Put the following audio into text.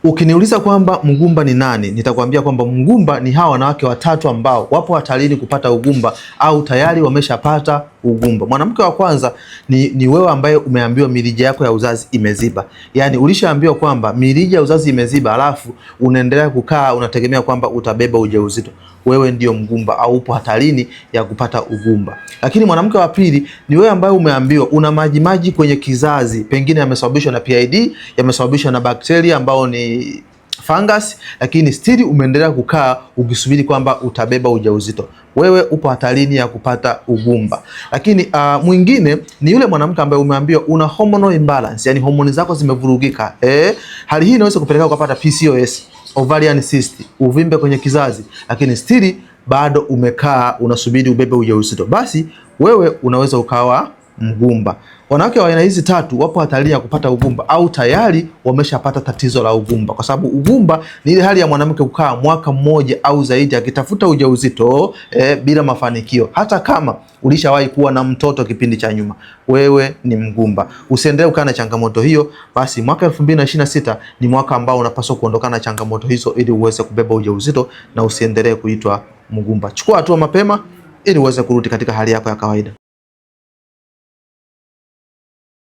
Ukiniuliza kwamba mgumba ni nani, nitakwambia kwamba mgumba ni hawa wanawake watatu ambao wapo hatarini kupata ugumba au tayari wameshapata ugumba. Mwanamke wa kwanza ni wewe ambaye umeambiwa mirija yako ya uzazi imeziba. Yaani ulishaambiwa kwamba mirija ya uzazi imeziba, alafu unaendelea kukaa unategemea kwamba utabeba ujauzito. Wewe ndio mgumba au upo hatarini ya kupata ugumba. Lakini mwanamke wa pili ni wewe ambaye umeambiwa una majimaji kwenye kizazi, pengine yamesababishwa na PID, yamesababishwa na bakteria ambao ni fungus, lakini still umeendelea kukaa ukisubiri kwamba utabeba ujauzito. Wewe upo hatarini ya kupata ugumba. Lakini mwingine ni yule mwanamke ambaye umeambiwa una hormonal imbalance, yani homoni zako zimevurugika. Hali hii inaweza kupelekea ukapata PCOS, ovarian cyst, uvimbe kwenye kizazi, lakini still bado umekaa unasubiri ubebe ujauzito, basi wewe unaweza ukawa mgumba. Wanawake wa aina hizi tatu wapo hatarini ya kupata ugumba au tayari wameshapata tatizo la ugumba, kwa sababu ugumba ni ile hali ya mwanamke kukaa mwaka mmoja au zaidi akitafuta ujauzito bila mafanikio. Hata kama ulishawahi kuwa na mtoto kipindi cha nyuma, wewe ni mgumba. Usiendelee kukaa na changamoto hiyo. Basi mwaka 2026 ni mwaka ambao unapaswa kuondokana na changamoto hizo ili uweze kubeba ujauzito na usiendelee kuitwa mgumba. Chukua hatua mapema ili uweze kurudi katika hali yako ya kawaida.